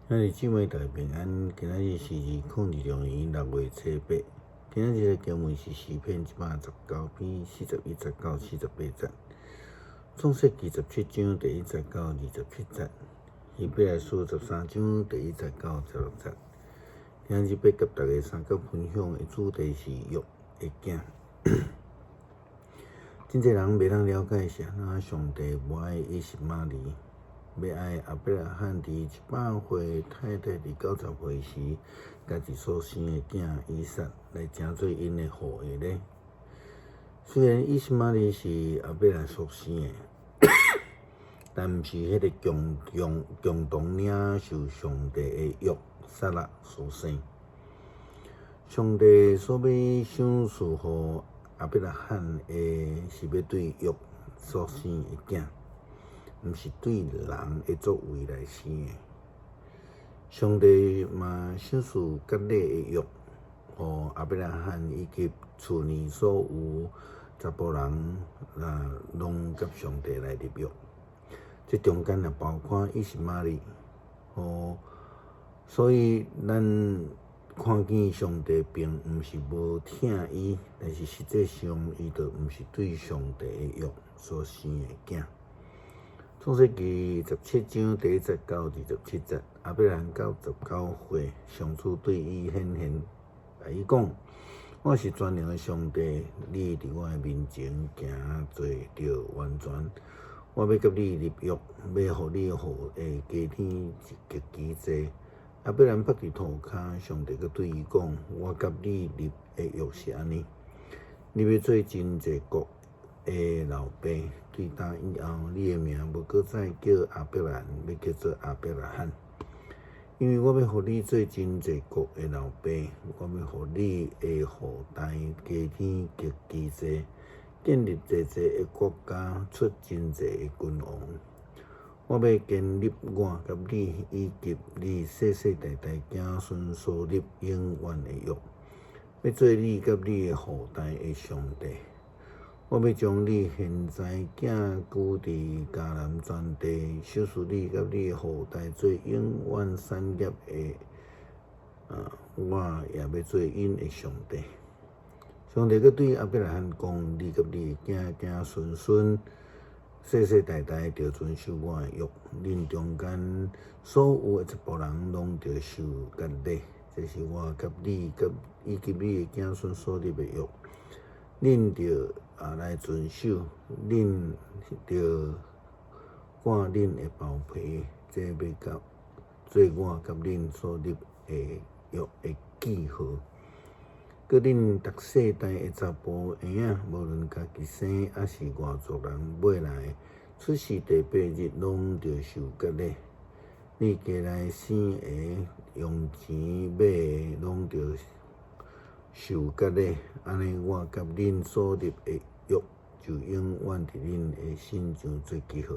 兄弟姊妹大家平安，今仔日是2026年6月初8。今仔日的經文是詩篇119篇41節到48節，創世記17章第1節到27節，希伯來書13章第1節到16節。今仔日欲佮大家相共分享的主題是約的囝。真濟人袂當了解是按怎上帝無愛以實瑪利，欲愛亞伯拉罕佇100歲，太太佇90歲時，家己所生的囝以撒來成做𪜶的後裔呢？雖然以實瑪利是亞伯蘭所生的，但毋是彼個共同領受上帝的約撒拉所生。上帝所欲賞賜予亞伯拉罕的，是欲對約所生的囝，毋是對人的作為來生的。上帝嘛賞賜割禮的約，予亞伯拉罕以及厝內所有查埔人，啊，攏佮上帝來立約。這中間也包括以實瑪利。哦，所以咱看見上帝並毋是無疼伊，但是實際上伊就毋是對上帝的約所生的囝。創世記17章第1節到27節，亞伯蘭99歲，上主對伊顯現，共伊講：我是全能的上帝，你佇我的面前行做著完全。我欲佮你立約，欲予你的後裔加添極其濟。亞伯蘭伏佇塗跤，上帝閣對伊講：我佮你立的約是按呢，你欲做真濟國的老爸。對今以後，你的名無閣再叫亞伯蘭，欲叫做亞伯拉罕，因為我欲予你做真濟國的老爸，我欲予你的後代加添極其濟，建立濟濟的國家，出真濟的君王。我欲堅立我佮你以及你世世代代子孫所立永遠的約，欲做你佮你的後代的上帝。我欲將你現在寄居佇迦南全地，賞賜你佮你的後代做永遠產業的，啊，我也欲做𪜶的上帝。上帝閣對亞伯拉罕講：你佮你的囝囝孫孫，世世代代著遵守我的約，恁中間所有的查埔人攏著受割禮，這是我佮你佮以及你的子孫所立的約，恁著啊來遵守，恁著割恁的包皮，這欲佮做我佮恁所立的約的記號。閣恁逐世代的查埔嬰仔，無論家己生抑是外族人買來的，出世第八日攏著受割禮。你家內生的、用錢買的，攏著受割禮。按呢，我佮恁所立的約，就永遠佇恁的身上做記號。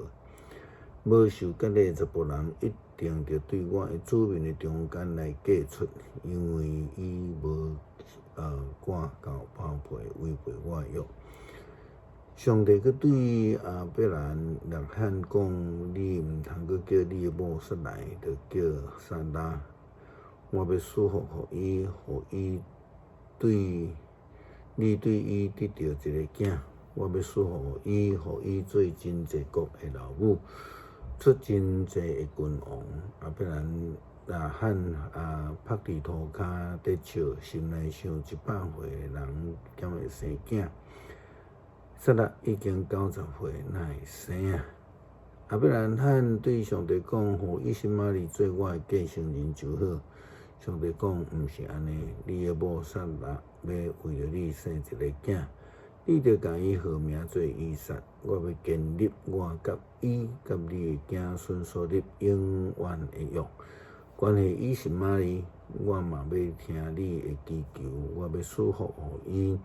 無受割禮的查埔人，一定著對我的子民的中間來革出，因為伊無割到包皮，違背我的約。上帝閣對亞伯拉罕講：你毋通閣叫你的某撒萊，著叫撒拉。我欲賜福予伊，予伊對你對伊得著一个囝。我欲賜福予伊，予伊做真濟國的老母，出真濟的君王。亞伯拉罕啊，伏佇塗跤佇笑，心內想100歲的人敢會生囝？撒拉已經90歲，哪會生啊？亞伯拉罕對上帝講：予以實瑪利做我的繼承人就好。上帝講：毋是按呢，你的某撒拉欲為著你生一个囝，你著共伊號名做以撒。我欲堅立我佮伊佮你的子孫所立永遠的約。關係以實瑪利，我嘛欲聽你的祈求，我欲賜福予伊，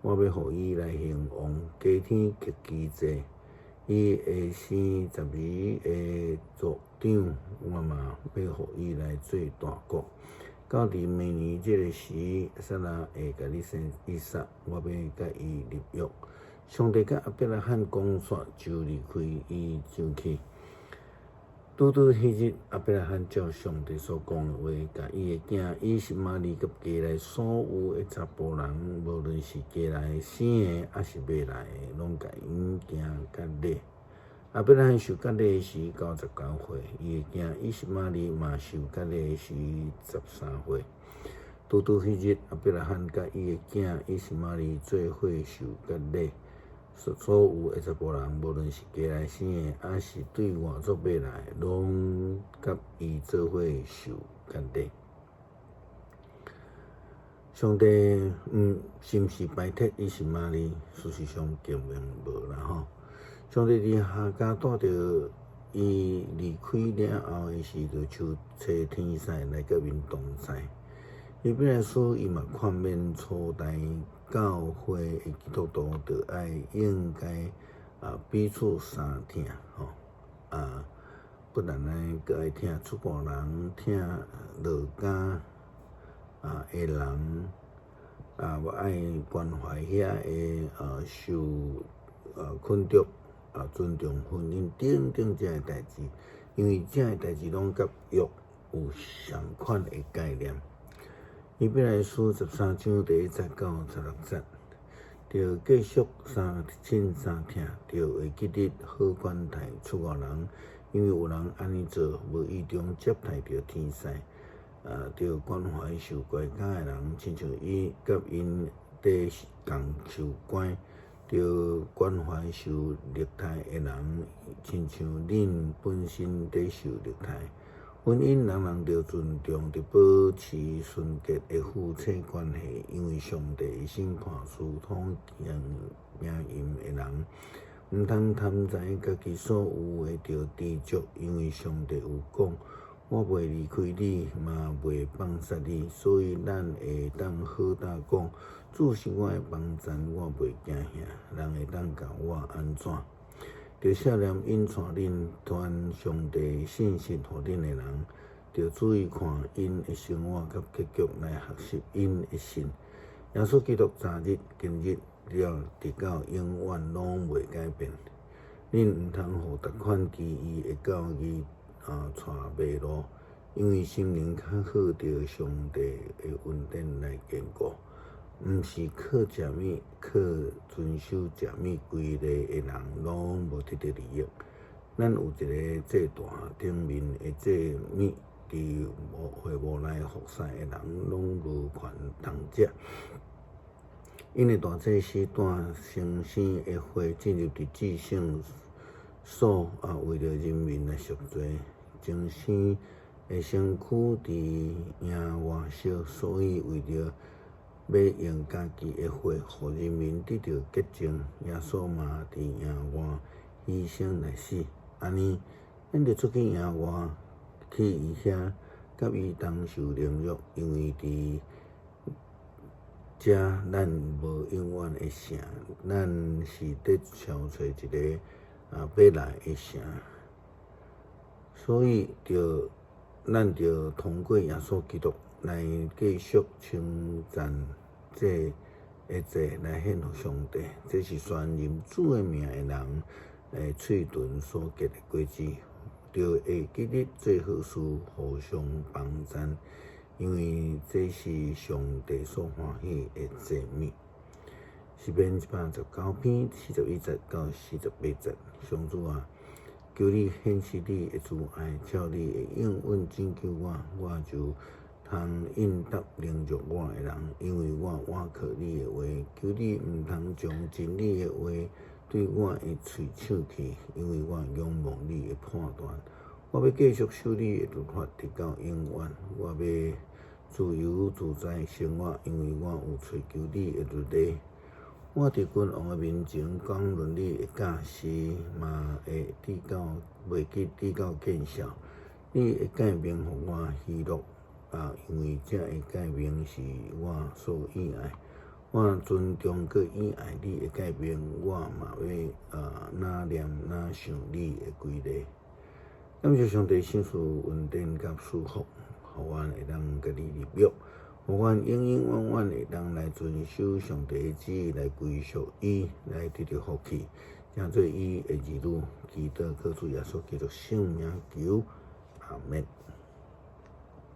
我欲予伊來興旺，加添極其濟。伊會生十二个族長，我嘛欲予伊來做大國。到佇明年這个時，撒拉會共你生以撒，我欲佮伊立約。上帝佮亞伯拉罕講煞，就離開伊上去。拄拄彼日，亞伯拉罕照上帝所講的話，共伊的囝以實瑪利佮家內所有的查埔人，無論是家內生的，抑是買來的，攏共𪜶行割禮。亞伯拉罕受割禮時99歲，伊的囝以實瑪利嘛受割禮時13歲。拄拄彼日，亞伯拉罕佮伊的囝以實瑪利做伙受割禮。所有的查埔人，無論是家內生的，抑是對外族買來的，攏佮伊做伙受割禮。上帝是毋是排斥以實瑪利？事實上根本無啦吼。上帝佇夏甲帶著伊離開了後，伊是就求差天使來佮𪜶同在。希伯來書伊嘛勸勉初代教會的基督徒，著愛應該彼此相疼吼啊，不但呢，閣愛疼出外人，疼路加的人啊，愛關懷遐个受困著啊，尊重婚姻等等這个代誌，因為這个代誌攏佮約有相款的概念。希伯來書13章第1節到16節，著繼續相親相疼，著會記得好款待出外人，因為有人按呢做，無意中接待著天使。著關懷受關監的人，親像伊佮𪜶綴仝受關；著關懷受虐待的人，親像恁本身佇受虐待。婚姻人人著尊重，著保持純潔的夫妻關係，因為上帝審判私通行淫的人，毋通貪財家己所有的著知足，因為上帝有講：我袂離開你，嘛袂放殺你，所以咱會當好膽講：主是我的幫贊，我袂驚嚇，人會當共我按怎？著赦免𪜶帶恁傳上帝信息予恁的人，著注意看𪜶的生活佮結局來學習𪜶的信。耶穌基督昨日、今日了直到永遠攏袂改變。恁毋通予逐款奇異的教義帶迷路，因為心靈較好著上帝的恩典來堅固。毋是靠食物、靠遵守食物規例的人，攏無得著利益。咱有一个祭壇頂面的祭物，佇會幕內服侍的人，攏無權通食。𪜶的大祭司帶成牲的血進入佇至聖所，為著人民來贖罪。成牲的身軀佇營外燒，所以為著欲用家己的血，予人民得著潔淨，耶穌嘛佇營外犧牲來死。按呢，咱著出去營外，去伊遐，佮伊同受凌辱，因為佇遮咱無永遠的城，咱是佇搜揣一个欲來的城。所以，著咱著通過耶穌基督來繼續稱讚這的祭來獻予上帝，這是宣認主的名的人的喙唇所結的果子，著會記得做好事，互相幫贊，因為這是上帝所歡喜的祭物。詩篇119篇41節到48節，上主啊，求你顯示你的慈愛，照你的應允拯救我，我就通應答凌辱我的人，因為我倚靠你的話。求你毋通將真理的話對我的喙搶去，因為我仰望你的判斷。我欲繼續守你的律法，直到永遠。我欲自由自在生活，因為我有揣求你的律例。我佇君王的面前講論你的教示，嘛會直到袂記直到見笑。你的誡命予我喜樂啊，因為這个誡命是我所喜愛。我尊重閣喜愛你的誡命，我嘛欲若念若想你的規例。感謝上帝賞賜恩典佮賜福，予阮會當佮你立約，予阮永永遠遠會當來遵守上帝的旨意，來歸屬伊，來得著福氣。正做伊的兒女，基督靠主耶穌基督聖名求，阿們。